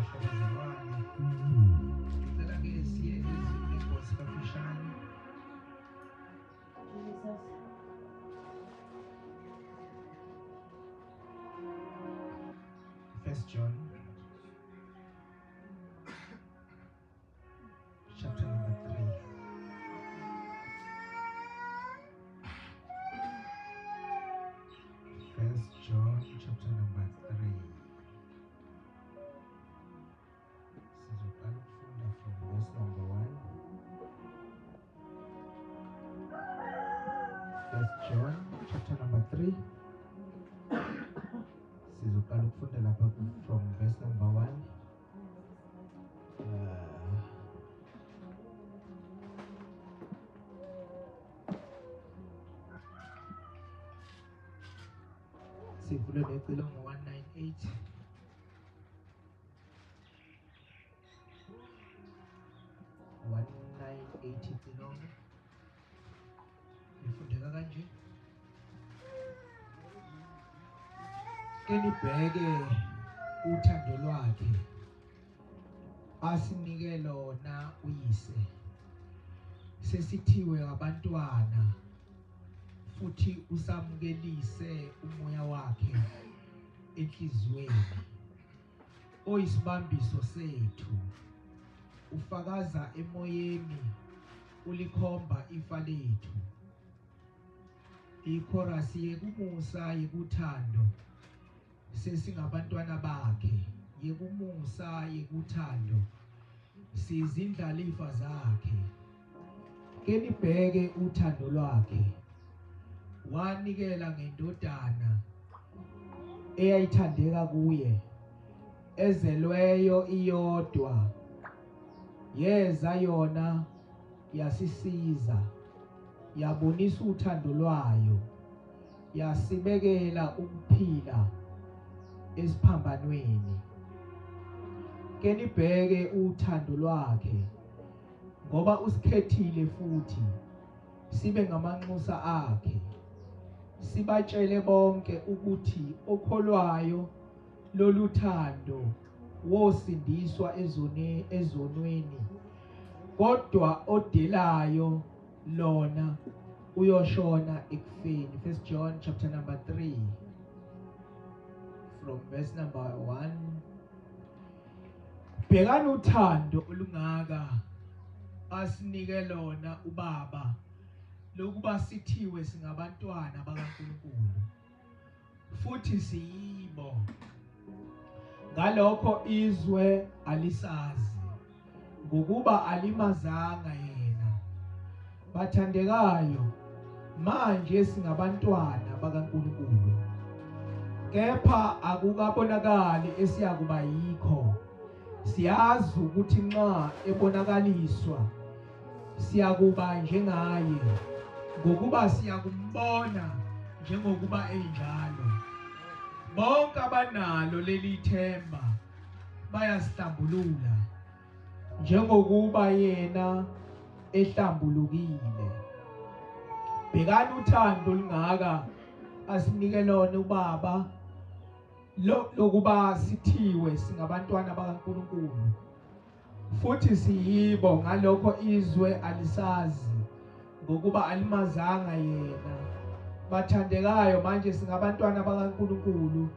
kahle bazalwane. Ngicela ke siye ezwini leNkosi kafushane. Jesus. First John chapter number 3. First John chapter number 3. Sizoqala ukufunda from verse number 1. First John chapter number 3. Sizoqala ukufunda lapha from verse number 1. Sivule necilongo 198. Icilongo lifundeka kanje: ke nibheke uthando lwakhe asinike lona uyise, sesithiwe abantwana, futhi usamukelise umoya wakhe enhliziyweni, oyisibambiso sethu, ufakaza emoyeni, ulikhomba ifa lethu. Ikhorasi: yekumusa, yekuthando, sesingabantwana bakhe, yekumusa, yekuthando, sizindlalifa zakhe. Ke nibheke uthando lwakhe, wanikela ngendodana eyayithandeka kuye, ezelweyo iyodwa, yeza yona yasisiza, yabonisa uthando lwayo, yasibekela ukuphila esiphambanweni. Ke nibheke uthando lwakhe, ngoba usikhethile futhi sibe ngamanxusa akhe, sibatshele bonke ukuthi okholwayo lolu thando wosindiswa ezonweni, kodwa odelayo lona uyoshona ekufeni. First John chapter number 3 from verse number 1. Bhekani uthando olungaka asinike lona ubaba, lokuba sithiwe singabantwana bakaNkulunkulu, futhi siyibo. Ngalokho izwe alisazi, ngokuba alimazanga yena. Bathandekayo, manje singabantwana bakaNkulunkulu, kepha akukabonakali esiyakuba yikho. Siyazi ukuthi nxa ebonakaliswa siyakuba njengaye, ngokuba siyakumbona njengokuba enjalo. Bonke abanalo leli themba bayasihlambulula njengokuba yena ehlambulukile. Bhekani uthando olungaka asinike lona ubaba, lokuba sithiwe singabantwana bakaNkulunkulu, futhi siyibo. Ngalokho izwe alisazi, ngokuba alimazanga yena. Bathandekayo, manje singabantwana bakaNkulunkulu,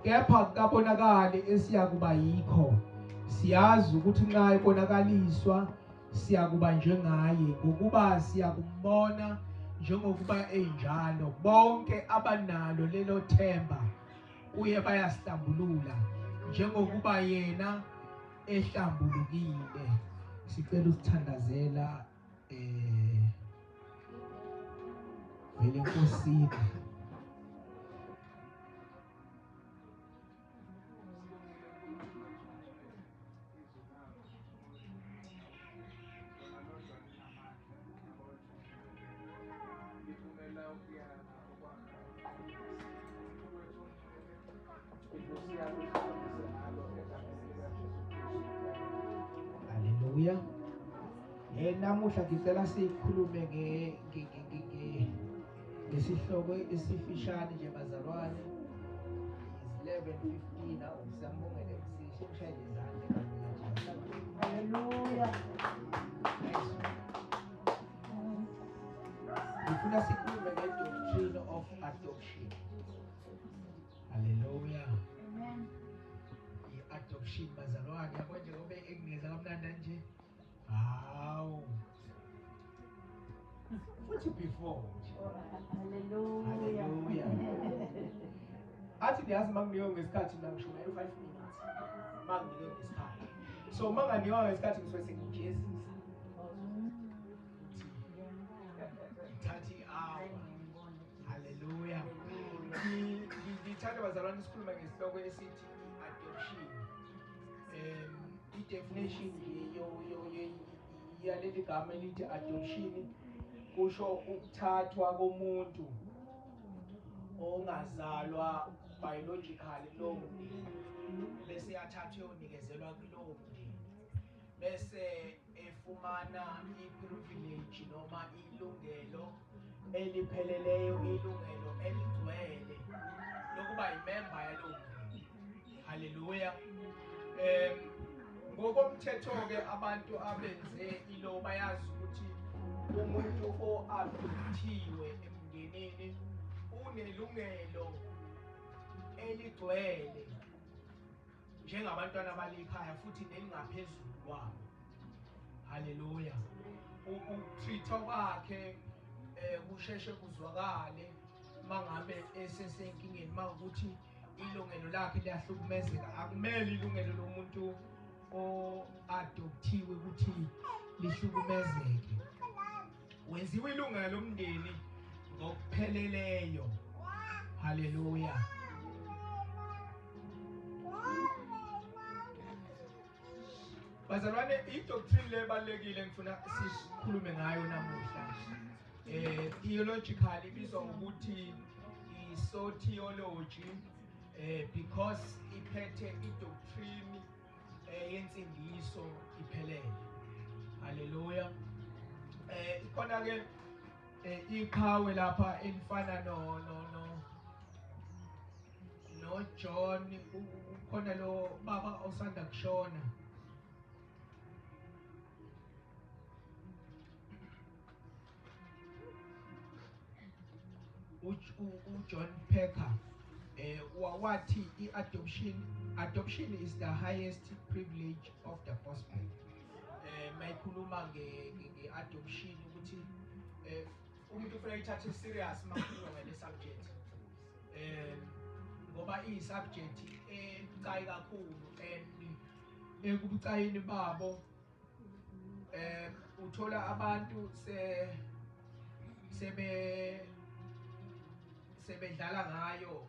kepha akukabonakali esiyakuba yikho. Siyazi ukuthi nxa ebonakaliswa siyakuba njengaye, ngokuba siyakumbona njengokuba enjalo. Bonke abanalo lelo themba kuye bayasihlambulula njengokuba yena ehlambulukile. Sicela usithandazela vele enkosini. Haleluya. Namuhla ngicela sikhulume ngesihloko esifishane nje bazalwane. Is 11:15. Awu, siyambongela MC, shemshayele izandla. Ngifuna sikhulume nge-doctrine of adoption. Haleluya. Amen. I-adoption bazalwane, yabo nje ngoba engingeza kamnandi nje. Hawu. Futhi before nje. Hallelujah. Haleluya. Athi niyazi uma nginikwe ngesikhathi mina ngishumayela u-5 minutes. Uma nginikwe ngesikhathi. So uma nganikwanga ngesikhathi ngisuke sengijezisa. Ngithatha i-hour. Haleluya. Ngithanda bazalwane sikhulume ngesihloko esithi i-adoption. I-definition nje yaleli gama elithi adoption kusho ukuthathwa komuntu ongazalwa biologically kulowo mndeni bese yathathwa yonikezelwa kulowo mndeni bese efumana i-privilege noma ilungelo elipheleleyo, ilungelo eligcwele lokuba yimemba yalowo mndeni. Haleluya. Ngokomthetho-ke abantu abenze ilo bayazi ukuthi umuntu o-adopthiwe emndenini unelungelo eligcwele njengabantwana balikhaya futhi nelingaphezulu kwabo. Haleluya. Ukutreat-wa kwakhe kusheshe kuzwakale mangabe esesenkingeni, mawukuthi ilungelo lakhe liyahlukumezeka. Akumele ilungelo lomuntu o-adopthiwe ukuthi lihlukumezeke. Wenziwa ilungelo lomndeni ngokupheleleyo. Haleluya. Bazalwane, i-doctrine le ebalulekile ngifuna sikhulume ngayo namuhla. Theologically ibizwa ngokuthi i-soteriology, because iphethe i-doctrine yensindiso iphelele. Haleluya. Ikhona ke iqhawe lapha elifana no John, ukhona lo baba osanda kushona. uJohn Piper wathi i-adoption is the highest privilege of the gospel. Mayikhuluma nge-adoption ukuthi umuntu kufanele ayithathe serious makukhulunywa ngale subject, ngoba iyi-subject ebucayi kakhulu, and ekubucayini babo uthola abantu sebedlala ngayo,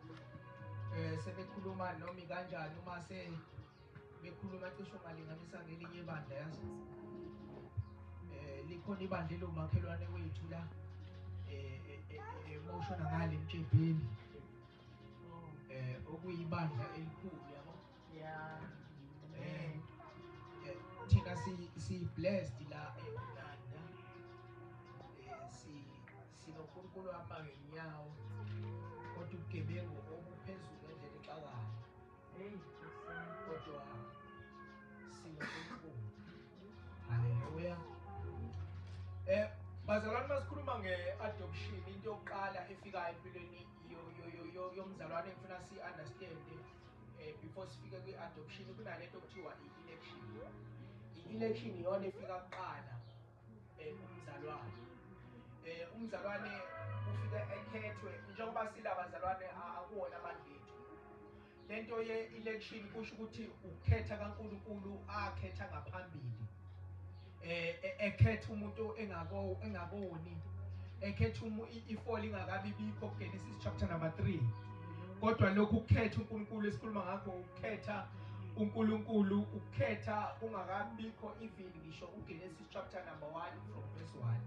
sebekhuluma noma kanjani. Uma se bekhuluma cishe ungalinganisa ngelinye ibandla, yazi, likhona ibandla eliwumakhelwane wethu la mawushona ngale emtshebheni, okuyibandla elikhulu, yabo. Thina si blessed la eNanda, si sinoNkulunkulu hamba ngenyawo, kodwa ubugebengu obuphezulu ngendlela exakayo. Hey, Jesu. Kodwa sinoNkulunkulu. Haleluya. Bazalwane, masikhuluma nge-adoption, into yokuqala efikayo empilweni yomzalwane engifuna si-understand before sifike kwi-adoption, kunalento okuthiwa i-election. I-election iyona efika kuqala kumzalwane. Umzalwane ufike ekhethwe njengoba silabazalwane, akuwona amandla ethu. Lento ye-election kusho ukuthi ukukhetha kaNkulunkulu akhetha ngaphambili, ekhetha umuntu engakoni, ekhetha i-fall ingakabi bikho, Genesis chapter number 3. Kodwa lokhu ukukhetha uNkulunkulu esikhuluma ngakho, ukukhetha uNkulunkulu, ukukhetha kungakabikho even ngisho uGenesis chapter number 1 from verse 1,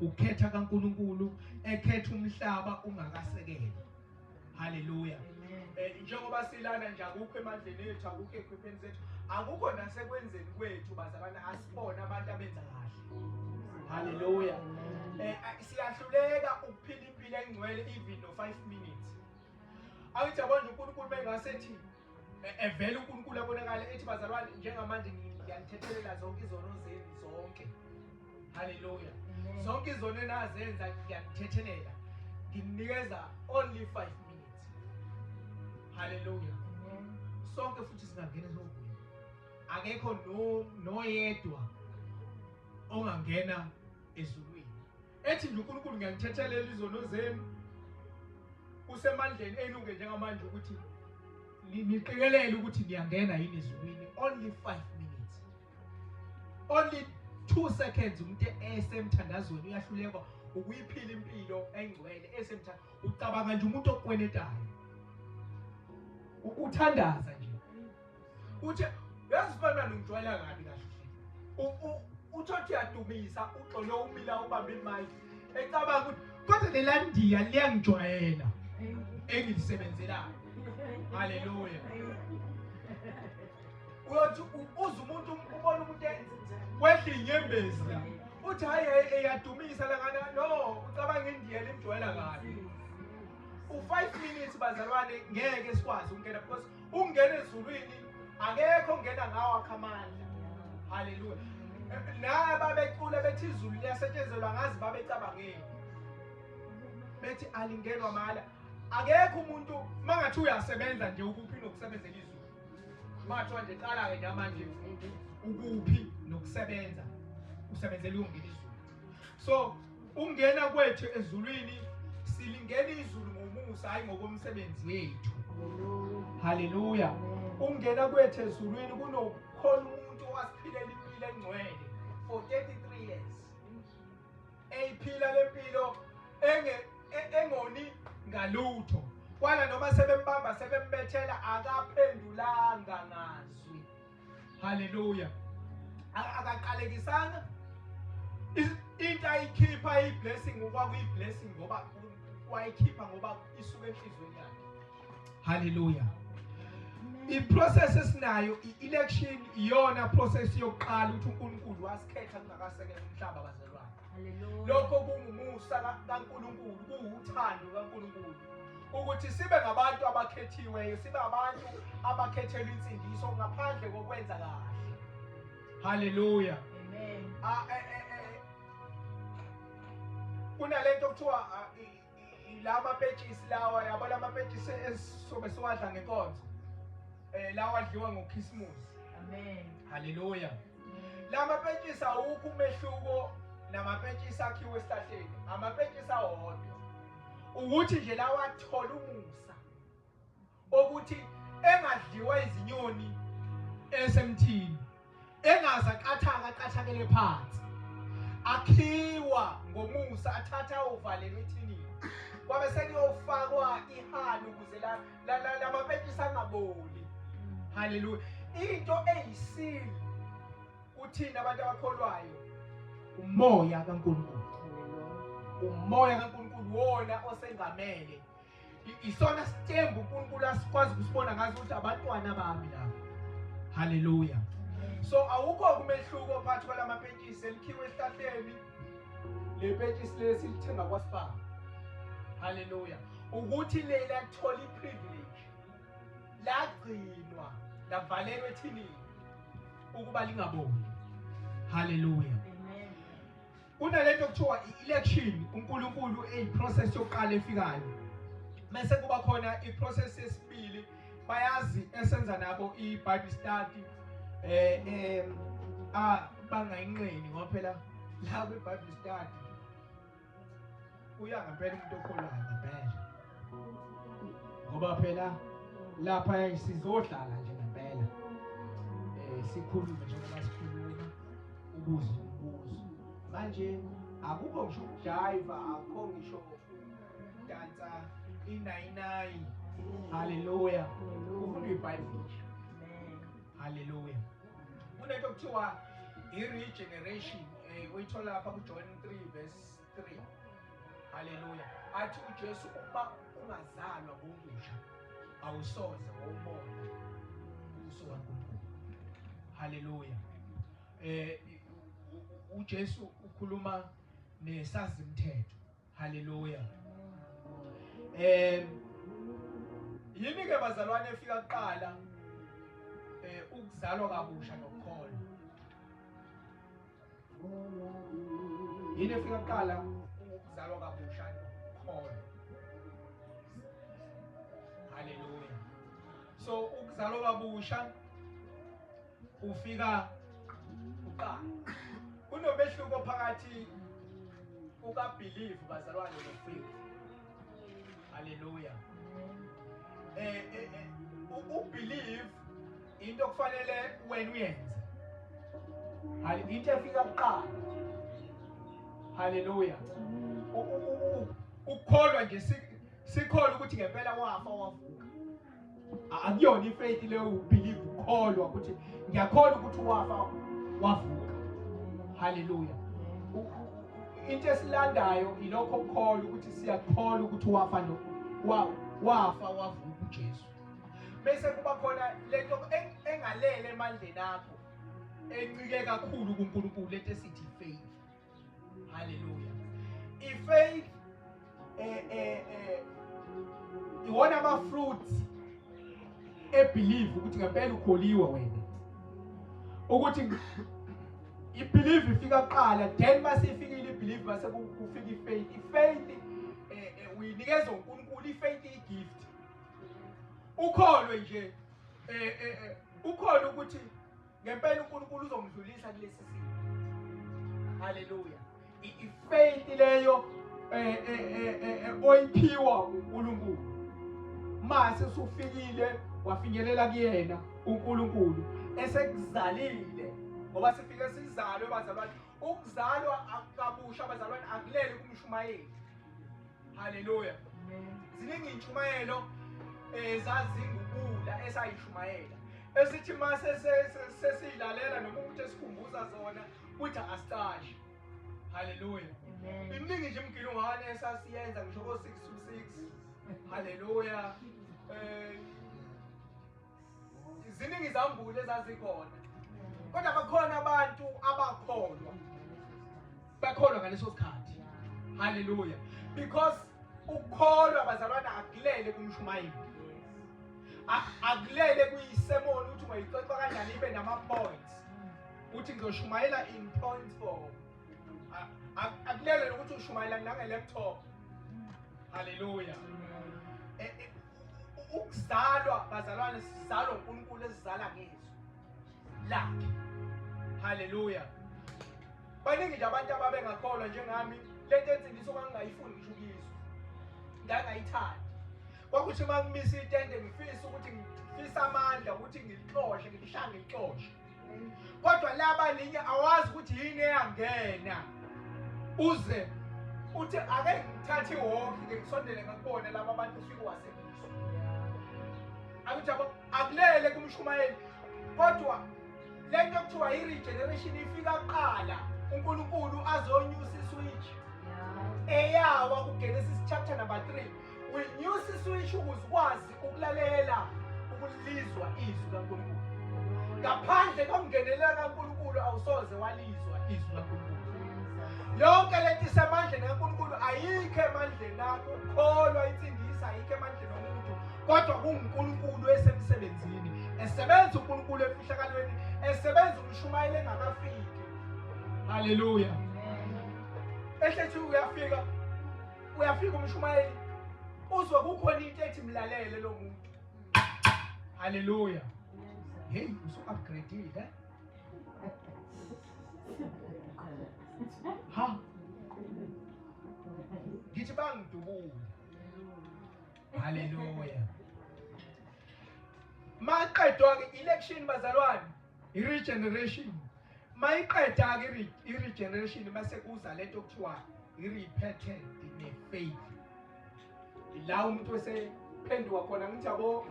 ukukhetha kaNkulunkulu ekhetha umhlaba ungakasekelwa. Haleluya. Amen. Njengoba silana nje, akukho emandleni ethu, akukho ekhwipheni zethu, akukho nasekwenzeni kwethu bazalwane, asibona abantu abenza kahle. Haleluya. Siyahluleka ukuphila impilo engcwele even no 5 minutes. Angithi yabona nje uNkulunkulu mengasethi evela uNkulunkulu abonakala ethi, bazalwane, njengamanje ngiyanithethelela zonke izono zenu zonke. Haleluya. Zonke izono enazenza ngiyakuthethelela, nginikeza only 5 minutes. Haleluya. Sonke futhi singangena esihogweni, akekho noyedwa ongangena ezulwini ethi nje uNkulunkulu ngiyanithethelela izono zenu. Usemandleni enu-ke njengamanje ukuthi niqikelele ukuthi niyangena yini ezulwini. Only 5 minutes, only 2 seconds, umuntu esemthandazweni uyahluleka ukuyiphila impilo engcwele ucabanga nje umuntu okwenetayo, uthandaza nje uthi uyazi sibana ngijwayela kabi kahle, uthothi uyadumisa uxolo umila ubambe imic ecabanga ukuthi kodwa lelandiya liyangijwayela engilisebenzelayo. Haleluya. Uyothi uze umuntu ubona umuntu wehla inyembezi la uthi hayi eyadumisa la, no, ucabanga indiya limjwayela kabi. U5 minutes bazalwane ngeke sikwazi ukungena, because ukungena ezulwini akekho ongena ngawo akho amandla. Haleluya. Naba becula bethi izulu liyasetshenzelwa, ngazi babecabangeni bethi alingenwa mala. Akekho umuntu mangathi uyasebenza nje ukuphi nokusebenzela izulu, mathiwa nje qala ke nje manje ukuphi nokusebenza, usebenzela ukungena izulu. So ungena kwethu ezulwini silingena izulu ngomusa, hayi ngokomsebenzi wethu. Haleluya. Ungena kwethu ezulwini kunokhona umuntu owasiphilela impilo engcwele for 33 years, eyiphila lempilo engoni ngalutho, kwala noma sebembamba sebembethela akaphendulanga ngazwi. Haleluya. Akaqalekisanga into ayikhipha i-blessing, okwakuyi-blessing ngoba wayikhipha ngoba isuka enhliziyweni yakhe. Haleluya. I-process esinayo i-election, iyona process yokuqala ukuthi uNkulunkulu wasikhetha kungakasekela umhlaba bazalwane. Lokho kungumusa kaNkulunkulu, kuwuthando kaNkulunkulu ukuthi sibe ngabantu abakhethiweyo, sibe abantu abakhethelwe insindiso ngaphandle kokwenza kahle. Haleluya. Amen. Kunalento okuthiwa lama petshisi lawa, yabo lama petshisi esisobe siwadla ngenkonzo, lawa adliwa ngoKhisimusi. Amen. Haleluya. Lama petshisi awukho umehluko namapetshisi akhiwe esihlahleni, amapetshisi awodwa, ukuthi nje lawa athola umusa ukuthi engadliwa izinyoni esemthini, engaze aqathaka aqathakele phansi, akhiwa ngomusa, athatha uvalelwe ethinini, kwabe sekuyofakwa ihali ukuze lamapetshisi angaboli. Haleluya. Into eyisili kuthina abantu abakholwayo, umoya kaNkulunkulu, umoya kaNkulunkulu wona osengamele, isona sitembu uNkulunkulu asikwazi ukusibona ngazo ukuthi abantwana bami laba. Haleluya. So awukho umehluko phakathi kwalamapetshisi elikhiwe esihlahleni lepetshisi lesi lithenga kwaSpar. Haleluya. Ukuthi lela lithola iprivilege, lagcinwa lavalelwa ethinini ukuba lingaboli. Haleluya. Kunalento okuthiwa i-election, uNkulunkulu eyiprocess yokuqala efikayo, mase kuba khona iprocess yesibili, bayazi esenza nabo i-Bible study, bangayinqeni ngoba phela la kwi-Bible study uya ngempela umuntu okholwayo ngempela, ngoba phela lapha sizodlala nje ngempela, sikhulume njengoba sikhuluma, ubuze umbuzo. Manje akukho ngisho ukujiva, akukho ngisho ukudansa i-99. Haleluya. Ufunda iBhayibheli. Haleluya. Kunento okuthiwa i-regeneration, uyithola lapha kuJohn 3 verse 3. Haleluya. Athi uJesu uma ungazalwa ngokusha awusoze wawubona ubuso kaNkulunkulu. Haleluya. uJesu ukhuluma nesazimthetho. Haleluya. Yini ke bazalwane efika kuqala, ukuzalwa kabusha nokukholwa. Yini efika kuqala? Ukuzalwa kabusha nokukholwa. Haleluya. So ukuzalwa kabusha ufika kuqala. Kunomehluko phakathi kuka believe bazalwane no faith. Haleluya. Ubelieve into kufanele wena uyenze. Into efika kuqala. Haleluya. Ukukholwa nje sikholwa ukuthi ngempela wafa wavuka. Akuyona ifaith leyo, ubelieve ukukholwa ukuthi ngiyakholwa ukuthi wafa wavuka. Haleluya. Into esilandayo ilokho ukukholwa ukuthi siyakholwa ukuthi wafa wafa wavuka uJesu. Bese kuba khona lento engalele emandleni akho, encike kakhulu kuNkulunkulu, lento esithi faith. Haleluya. I-faith iwona ama fruits ebelieve ukuthi ngempela ukholiwe wena. Ukuthi ibelieve ifika kuqala, then mase ifikile ibelieve mase kufika ifaith. Ifaith uyinikeza uNkulunkulu, ifaith igift. Ukholwe nje ukholwe ukuthi ngempela uNkulunkulu uzomdlulisa kulesi simo. Haleluya. Ifaith leyo oyiphiwa uNkulunkulu. Mase usufikile wafinyelela kuyena uNkulunkulu esekuzalile, ngoba sifike sizalwe bazalwane. Ukuzalwa kabusha bazalwane akulele kumshumayeli. Haleluya. Ziningi intshumayelo ezazingubula esayishumayela, esithi mase sesiyilalela noma ukuthi esikhumbuza zona kuthi asicashi. Haleluya. Iminingi nje imigilungwane esasiyenza ngisho ko 6 to 6. Haleluya. Ziningi izambulo ezazikhona, kodwa bakhona abantu abakholwa, bakholwa ngaleso sikhathi. Haleluya. Because ukukholwa bazalwane akulele kumshumayeli, akulele kuyisemoni ukuthi ungayixoxa kanjani ibe nama points, uthi ngizoshumayela in point form. Akulele nokuthi ushumayela nange laptop. Haleluya. Ukuzalwa bazalwane sizalwa uNkulunkulu, esizala ngezwi lakhe. Haleluya. Baningi nje abantu ababengakholwa njengami, lento ensindiso ngangingayifuni ngisho ukuyizwa, ngangayithandi. Kwakuthi uma ngimisa itende ngifisa ukuthi ngifisa amandla ukuthi ngilixoshe, ngilihlange ngilixoshe. Kodwa laba linye awazi ukuthi yini eyangena, uze uthi ake ngithathe iwalk ke ngisondele ngakubona laba abantu, ufike wasebuswa. Akuthi yabo akulele kumshumayeli, kodwa lento ekuthiwa i-regeneration ifika kuqala, uNkulunkulu azonyusa iswitch eyawa kuGenesis chapter number 3. Uyinyusa iswitch ukuze ukwazi ukulalela, ukulizwa izwi kaNkulunkulu. Ngaphandle kokungenelela kaNkulunkulu awusoze walizwa izwi kaNkulunkulu. Yonke lento isemandleni kaNkulunkulu, ayikho emandleni akho. Ukukholwa insindiso ayikho emandleni omuntu, kodwa kunguNkulunkulu esemsebenzini, esebenza uNkulunkulu emfihlakalweni, esebenza umshumayeli engakafiki. Haleluya. Ehlethi uyafika, uyafika umshumayeli, uzwe kukhona into ethi mlalele lo muntu. Haleluya. Hey, usu upgradeile. Ha. Ngithi bangidubule. Haleluya. Maqedwa ke election bazalwane, i-regeneration. Mayiqeda ke i-regeneration mase kuza lento okuthiwa i-repentant ne-faith. La umuntu esephenduka khona, ngithi yabo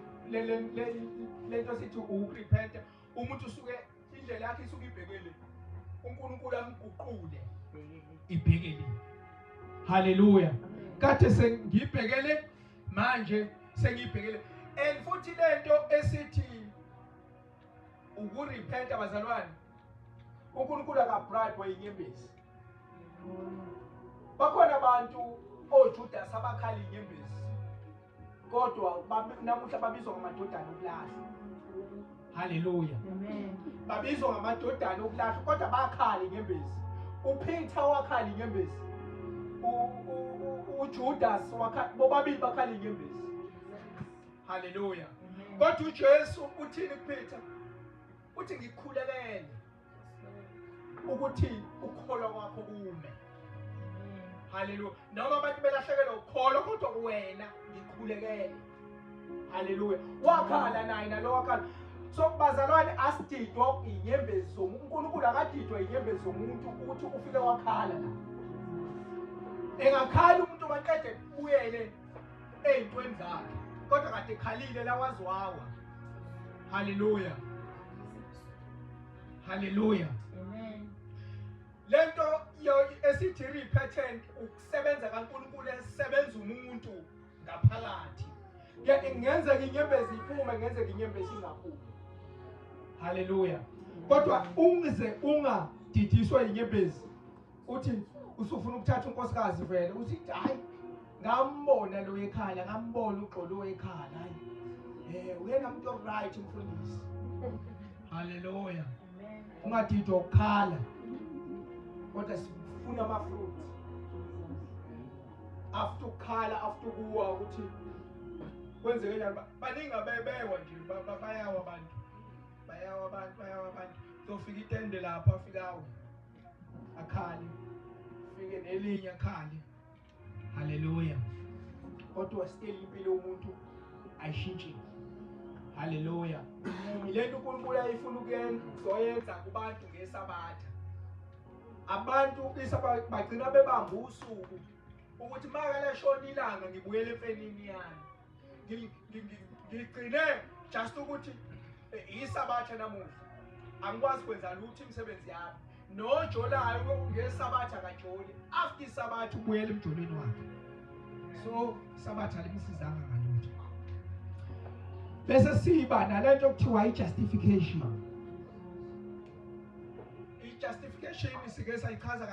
lento sithi ukurepenta, umuntu usuke indlela yakhe isuke ibhekele uNkulunkulu amguqule ibhekele. Haleluya. Kade sengibhekele, manje sengibhekele. And futhi lento esithi ukurepenta bazalwane, uNkulunkulu akabribe inyembezi. Bakhona abantu oJudas abakhala inyembezi, kodwa namuhla babizwa ngamadodana okulahlwa. Haleluya. Amen. Babizwa ngamadodana okulahlwa, kodwa bakhala inyembezi. uPeter wakhala inyembezi, uJudas wakhala, bobabili bakhala inyembezi. Haleluya. Kodwa uJesu uthini kuPeter? Uthi ngikhulekele ukuthi ukukholwa kwakho kume. Haleluya. Noma abantu belahlekelwa ukukholwa, kodwa wena ngikhulekele. Haleluya. Wakhala naye nalo wakhala. So bazalwane, asididwa inyembezi zomuntu. uNkulunkulu akadidwa inyembezi zomuntu ukuthi ufike wakhala la. Engakhala umuntu maqede buyele ey'ntweni zakhe, kodwa kade ekhalile la waziwawa. Haleluya. Haleluya. Amen. Lento esithi repentant, ukusebenza kaNkulunkulu esebenza umuntu ngaphakathi. Kungenzeka inyembezi iphume, kungenzeka inyembezi ingaphumi. Haleluya. Kodwa ungize ungadidiswa inyembezi, uthi usufuna ukuthatha unkosikazi vele uthi hayi, ngambona lo ekhala, ngambona ugxolo ekhala, hayi uyena umuntu right umfundisi. Haleluya. Amen. Ungadidwa ukukhala, kodwa sifuna ama-fruit after ukukhala, after ukuwa, ukuthi kwenzeke njani. Baningi abebewa nje, bayawa abantu, bayawa abantu, bayawa abantu. Kuzofika itende lapho, afike awe, akhale, fike nelinye akhale. Haleluya. Kodwa still impilo yomuntu ayishintshile. Haleluya. Ilento uNkulunkulu ayifuna ukuzoyenza kubantu ngeSabatha. Abantu bagcina bebamba usuku ukuthi makalashona ilanga ngibuyele emfenini yami, ngigcine just ukuthi iSabatha namuhla, angikwazi kwenza lutho, imisebenzi yami. Nojolayo ngeSabatha akajoli, after iSabatha ubuyela emjolweni wakhe. So Sabatha limsizanga ngalutho. Bese siba nalento okuthiwa i-justification. I-justification sike sayichaza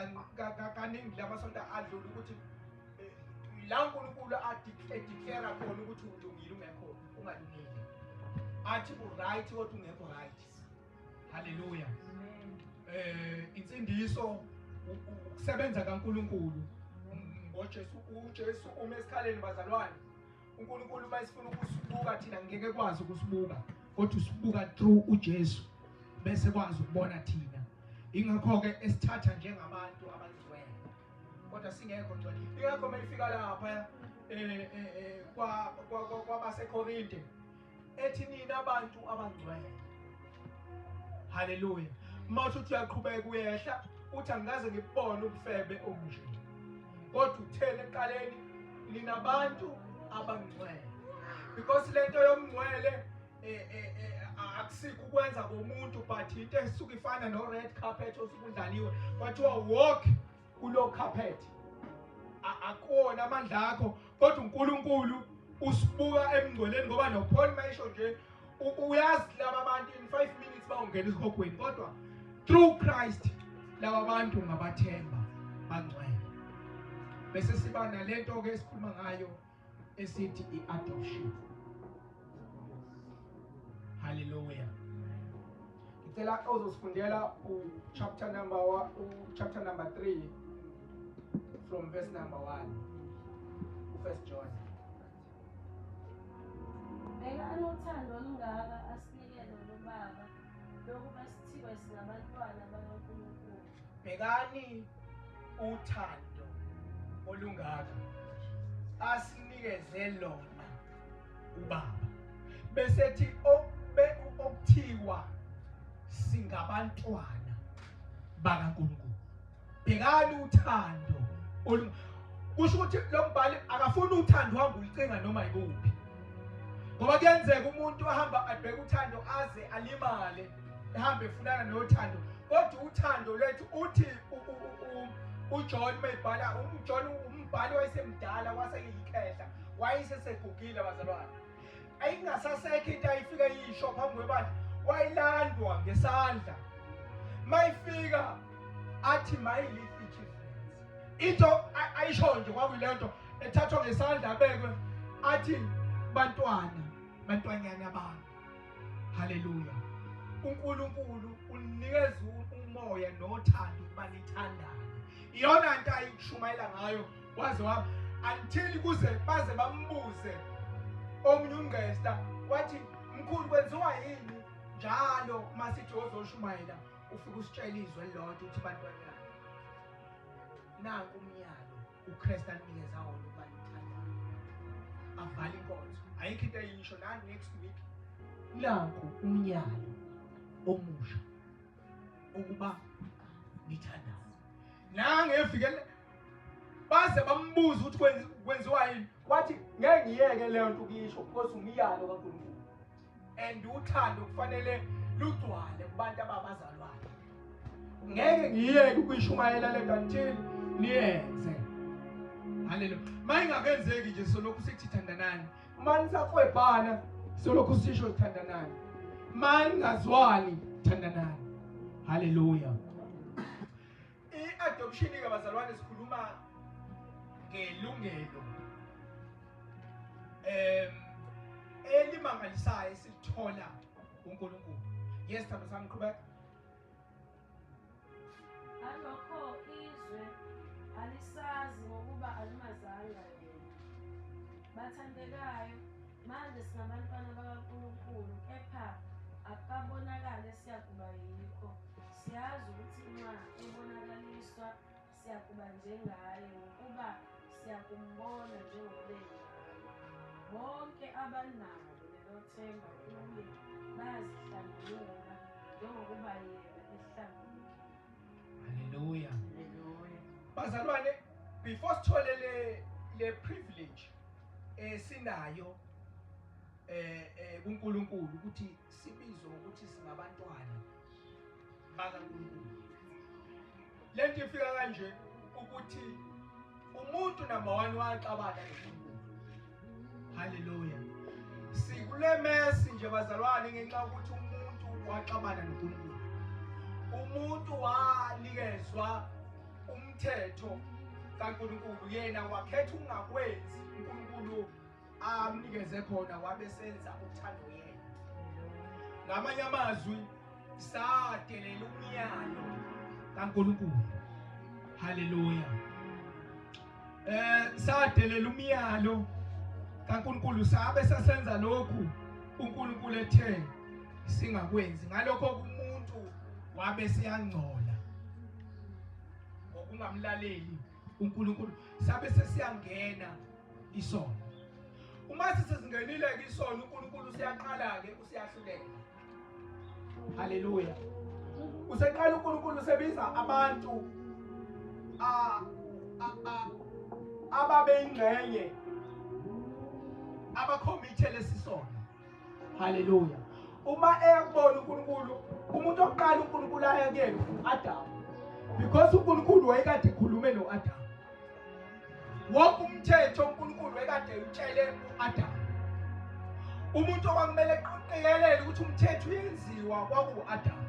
kaningi lamasonto adlula, ukuthi la uNkulunkulu edeclare khona ukuthi ulungile ungekho ungalungile, athi u-right kodwa ungekho right. Haleluya. Insindiso ukusebenza kaNkulunkulu ngoJesu. uJesu uma esikhaleni, bazalwane, uNkulunkulu uma esifuna ukusibuka thina ngeke kwazi ukusibuka, kodwa usibuka through uJesu bese kwazi ukubona thina. Ingakho ke esithatha njengabantu abangcwele kodwa singekho ngcwele. Ingakho mayifika lapha kwa kwabaseKorinte ethi nina abantu abangcwele. Haleluya. Mawuthi uthi uyaqhubeka uyehla, uthi angikaze ngibone ubufebe obunje, kodwa uthele ekuqaleni ninabantu abangcwele, because lento yomngcwele akusikho ukwenza komuntu, but into esuke ifana no red carpet osukudlaliwe, kwathiwa walk kulo carpet. Akuwona amandla akho, kodwa uNkulunkulu usibuka emngcweleni, ngoba noPaul mayisho nje uyazi laba bantu in 5 minutes bawungena esihogweni, kodwa through Christ laba bantu ngabathemba bangcwele. Bese siba nalento ke esikhuluma ngayo esithi i-adoption. Haleluya. Ngicela ozosifundela u-chapter number 1, u-chapter number 3 from verse number 1, u-First John. Bhekani uthando olungaka asinike lona uBaba, lokuba sithiwe singabantwana bakaNkulunkulu. Bhekani uthando olungaka asinikeze lona uBaba, bese ethi okuthiwa singabantwana bakaNkulunkulu. Bhekani uthando olu kusho ukuthi lo mbhali akafuni uthando uhamba ulicinga noma yikuphi, ngoba kuyenzeka umuntu ahamba abheke uthando aze alimale, ehambe efunana nothando. Kodwa uthando lwethu, uthi uJohn mayibhala, uJohn umbhali wayesemdala, waseyikhehla, wayesesegugile bazalwane, ayingasasekho into ayifika yisho phambi kwebandla, wayilandwa ngesandla. Mayifika athi, "My little children," into ayisho nje kwakuyilento ethathwa ngesandla abekwe, athi, "Bantwana, bantwanyana bami." Haleluya. uNkulunkulu unikeza umoya nothando ukuba nithandane. Iyona nto ayikushumayela ngayo waze wa until kuze baze bambuze omunye ungqesta wathi mkhulu kwenziwa yini njalo uma sithi ozoshumayela ufike usitshela izwi elilodwa uthi bantwana nanku umyalo uKristu anikeza wona ukuba nithandane avala inkonzo ayikho into eyisho na next week nanku umyalo omusha ukuba nithandane nangevikele baze bambuza ukuthi kwenziwa yini wathi ngeke ngiyeke leyo nto ukuyisho because umyalo kaNkulunkulu and uthando kufanele lugcwale kubantu ababazalwane ngeke ngiyeke ukuyishumayela lento until niyenze haleluya mayingakenzeki nje solokhu sithi thandanani uma nisakwebhana solokhu sisho thandanani ma ningazwani thandanani haleluya I-adoption-ke bazalwane sikhuluma ngelungelo elimangalisayo esilithola kuNkulunkulu. Yes, thando sami qhubeka. Ngalokho izwe alisazi ngokuba alimazanga yena. Bathandekayo, manje singabantwana bakaNkulunkulu, kepha akukabonakali esiyakuba yikho. Siyazi ukuthi uma ebonakaliswa siyakuba njengaye, ngokuba siyakumbona njengoba enjalo. Bonke abanalo lelo themba kuye bayazihlambulula njengokuba yena ehlambulukile. Haleluya. Bazalwane, before sithole le privilege esinayo kuNkulunkulu ukuthi sibizwe ukuthi singabantwana bakaNkulunkulu. Lento ifika kanje ukuthi umuntu number 1 waxabana noNkulunkulu. Haleluya. Sikule mess nje bazalwane ngenxa yokuthi umuntu waxabana noNkulunkulu. Umuntu wanikezwa umthetho kaNkulunkulu yena wakhetha ukungakwenzi uNkulunkulu amnikeze khona wabe senza uthando yena. Ngamanye amazwi sadelela umyalo kaNkulunkulu. Haleluya. Sadelela umyalo kaNkulunkulu sabe sesenza lokhu uNkulunkulu ethe singakwenzi. Ngalokho umuntu wabe seyangcola ngokungamlaleli uNkulunkulu, sabe sesiyangena isono. Uma sesingenile ke isono, uNkulunkulu usiyaqala ke usiyahlulela. Haleluya. Useqala uNkulunkulu usebiza abantu ababeyingxenye abakhomithe lesisono. Haleluya. Uma eyakubona uNkulunkulu, umuntu oqala uNkulunkulu aya kuyena uAdam. Because uNkulunkulu wayekade ekhulume noAdam. Wonke umthetho uNkulunkulu wayekade utshele uAdam. Umuntu okwakumele qikelele ukuthi umthetho uyenziwa kwakuAdam.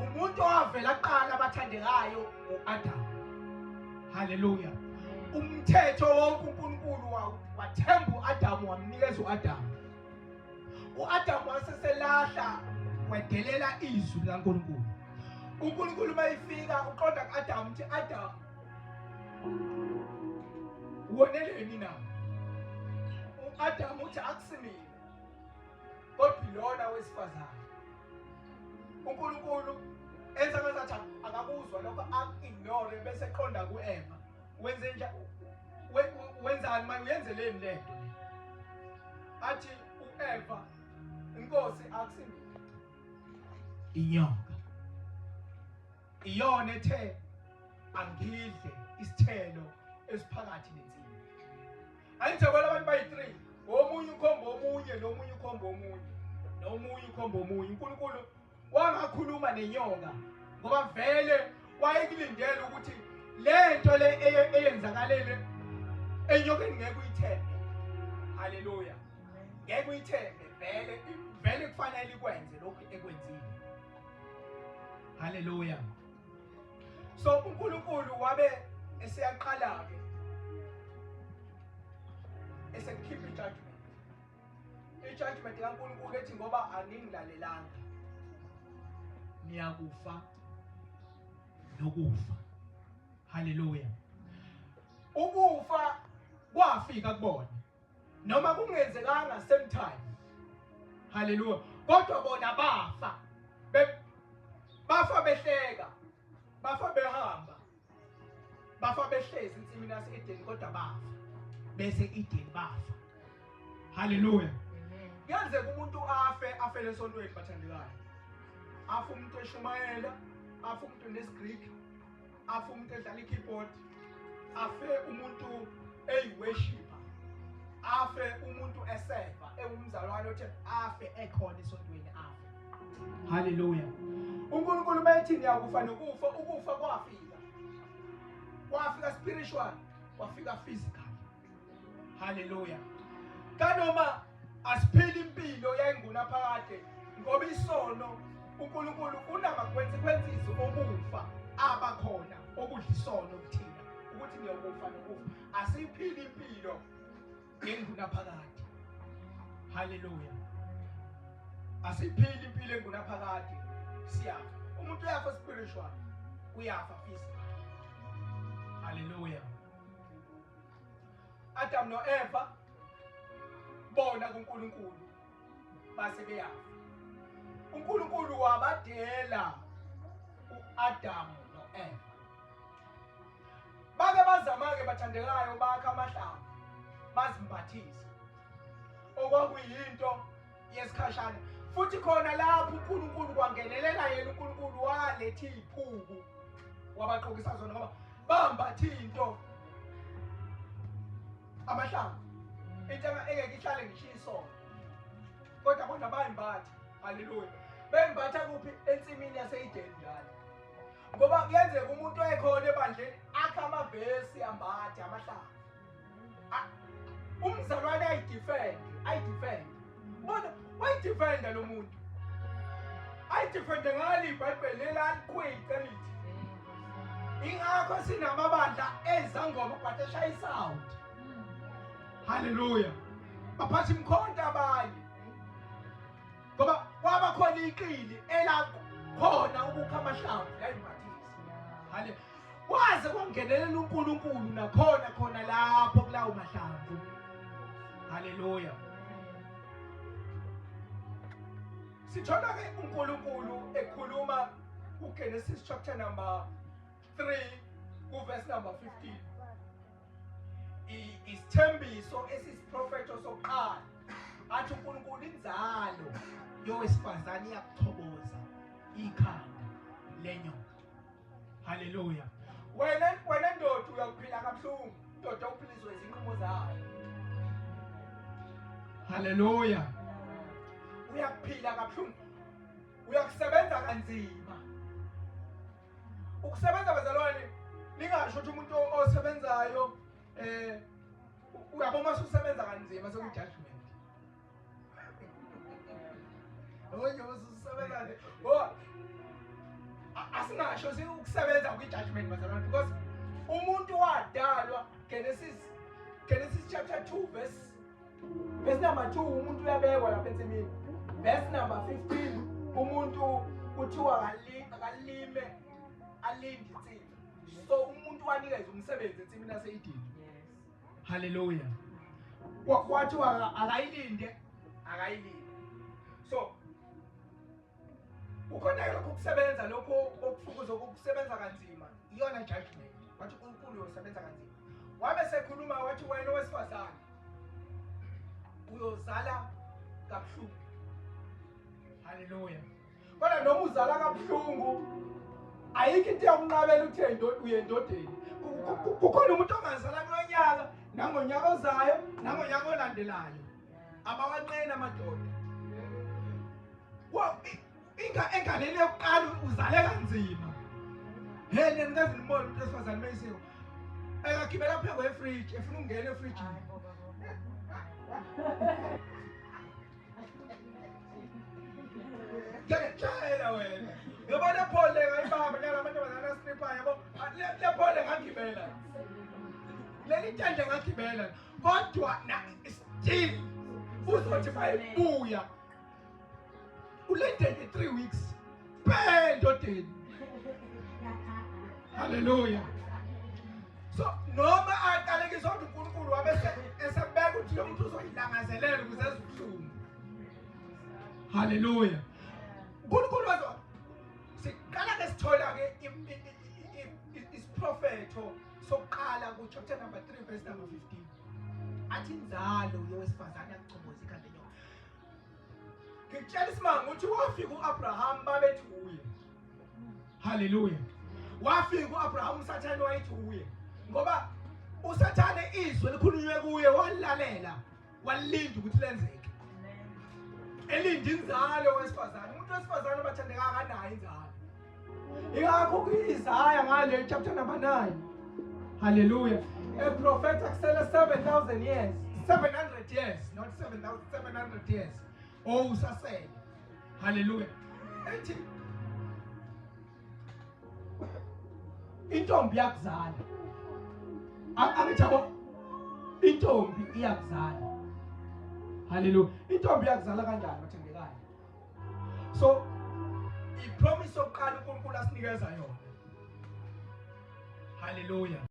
Umuntu owavela kuqala abathandekayo uAdam. Haleluya. Umthetho wonke uNkulunkulu wathemba uAdam wamnikeza uAdam. uAdam waseselahla wedelela izwi likaNkulunkulu. uNkulunkulu mayifika uqonda kuAdam uthi Adam woneleni na? uAdam uthi akusimina kodwa ilona wesifazane. uNkulunkulu enza ngazathi akakuzwa lokho aku-ignore bese eqonda ku-Eva. Wenze njani? Wenzani manje uyenzeleni lento le? Athi uEva inkosi akusimina. Inyoka iyona ethe angidle isithelo esiphakathi nensimi. Anijabula abantu bayi-3 omunye ukhomba omunye nomunye ukhomba omunye nomunye ukhomba omunye. uNkulunkulu wangakhuluma nenyoka ngoba vele wayekulindele ukuthi lento le eyenzakalele enyokeni ngeke uyithembe. Haleluya. Ngeke uyithembe vele vele kufanele ikwenze lokhu ekwenzile. Haleluya. So uNkulunkulu wabe eseyaqala ke esekhipha ijudgment. Ijudgment kaNkulunkulu ethi ngoba aningilalelanga. Niyakufa nokufa. Haleluya. Ukufa kwafika kubona noma kungenzekanga same time. Haleluya. Kodwa bona bafa. Bafa behleka. Bafa behamba. Bafa behlezi ensimini yase-Edeni kodwa bafa. Bese Edeni bafa. Haleluya. Kuyenzeka umuntu afe afele esontweni bathandekayo. Afe umuntu eshumayela, afe umuntu nesiGreek, afe umuntu edlala i-keyboard, afe umuntu eyi-worshipper, afe umuntu eseva, ewumzalwane othe afe ekhona esontweni afe. Haleluya. uNkulunkulu methi niyakufa nokufa, ukufa kwafika. Kwafika spiritual, kwafika physical. Haleluya. Kanoma asiphili impilo yayingunaphakade ngoba isono uNkulunkulu unama-consequences okufa abakhona okudla isono kuthina ukuthi niyokufa nokufa. Asiphili impilo engunaphakade. Haleluya. Asiphili impilo engunaphakade. Siyafa. Umuntu uyafa spiritual, uyafa physical. Haleluya. Adam noEva bona kuNkulunkulu base beyafa. uNkulunkulu wabadela uAdam noEva. Bake bazama-ke bathandekayo bakha amahlamvu bazimbathise okwakuyinto yesikhashana futhi khona lapho uNkulunkulu kwangenelela yena uNkulunkulu waletha iziphuku wabaqokisa zona ngoba bambatha into amahlamvu into engeke ihlale ngisho isona kodwa bona bayimbatha. Haleluya. Bembatha kuphi? Ensimini yase-Edeni njalo. Ngoba kuyenzeka umuntu ekhona ebandleni akhe amavesi ambathe amahlamvu. Umzalwane ayidefend, ayidefend. Bona wayidefenda lo muntu. Ayidefende ngalo iBhayibheli lelikhwice lithi. Ingakho sinamabandla ezangoma but eshaya isound. Haleluya. Baphatha imkhonto abanye. Ngoba kwaba khona iqili elakhona ukukha amahlamvu yayimbathisa. Haleluya. Kwaze kwangenelela uNkulunkulu nakhona khona lapho kulawo mahlamvu. Haleluya. Sithola ke uNkulunkulu ekhuluma kuGenesis chapter number 3 kuverse number 15. Isithembiso esisiprofetho sokuqala athi uNkulunkulu inzalo yowesifazane iyakuchoboza ikhanda lenyoka. Haleluya. Wena ndoda uyakuphila kabuhlungu. Indoda uphiliswe izinqumo zayo. Haleluya. Uyakuphila kabuhlungu. Uyakusebenza kanzima. Ukusebenza bazalwane ningasho ukuthi umuntu osebenzayo uyabona uma ususebenza kanzima seku judgment. Yabo nje ususebenza nje. Asingasho ukusebenza kwi-judgment bazalwane because umuntu wadalwa Genesis chapter 2 verse number 2 umuntu uyabekwa lapha ensimini. Verse number 15 umuntu kuthiwa akalime alinde insimi. So umuntu wanikeza umsebenzi ensimini yase-Edeni. Haleluya. Kwathiwa akayilinde, akayilinde. So kukhona lokho ukusebenza lokho okufukuza ukusebenza kanzima iyona judgment. Wathi uNkulunkulu uyosebenza kanzima. Wabe sekhuluma wathi wena owesifazane uyozala kabuhlungu. Haleluya. Kodwa noma uzala kabuhlungu ayikho into eyakunqabela ukuthi uye endodeni. Kukhona umuntu ongazala kulonyaka nangonyaka ozayo nangonyaka olandelayo. Abawanqeni amadoda. Enganeni yokuqala uzale kanzima. Hey nina nikaze nibone umuntu wesifazane meyisiwe. Ekagibela phezu kwefridge efuna ukungena efridgini. Ngiyakutshela wena. Yabo le phole ngayibamba nyala amantombazane astriphayo yabo. Le phole ngagibela. Leli tende ngagibela. Kodwa na still uzothi mayibuya. Ulinde nje 3 weeks. Bhe ndoda. Endodeni. Haleluya. So noma aqalekiswa kodwa uNkulunkulu wabe esebeka ukuthi lo muntu uzoyilangazelela ukuze ezibuhlungu. Haleluya. uNkulunkulu wazo siqala ke sithola ke isiprofetho sokuqala ku chapter number 3 verse number 15. Athi inzalo yowesifazane yakuchoboza ikhanda lenyoka. Ngikutshela isimanga ukuthi wafika uAbraham babethi kuye. Haleluya. Wafika uAbraham uSathane wayethi kuye ngoba uSathane izwi elikhulunywe kuye walilalela walinda ukuthi lenzeke. Elinda inzalo wesifazane. Umuntu wesifazane obathandeka akanayo inzalo. Ingakho ku-Isaya ngale chapter number 9. Hallelujah. Eprofetha kusele 7000 years. 700 years, not 7000, 700 years. Oh usasele. Hallelujah. Ethi intombi yakuzala. Angithi yabo intombi iyakuzala. Hallelujah. Intombi iyakuzala kanjani bathandekayo? So ipromise yokuqala uNkulunkulu asinikeza yona. Hallelujah.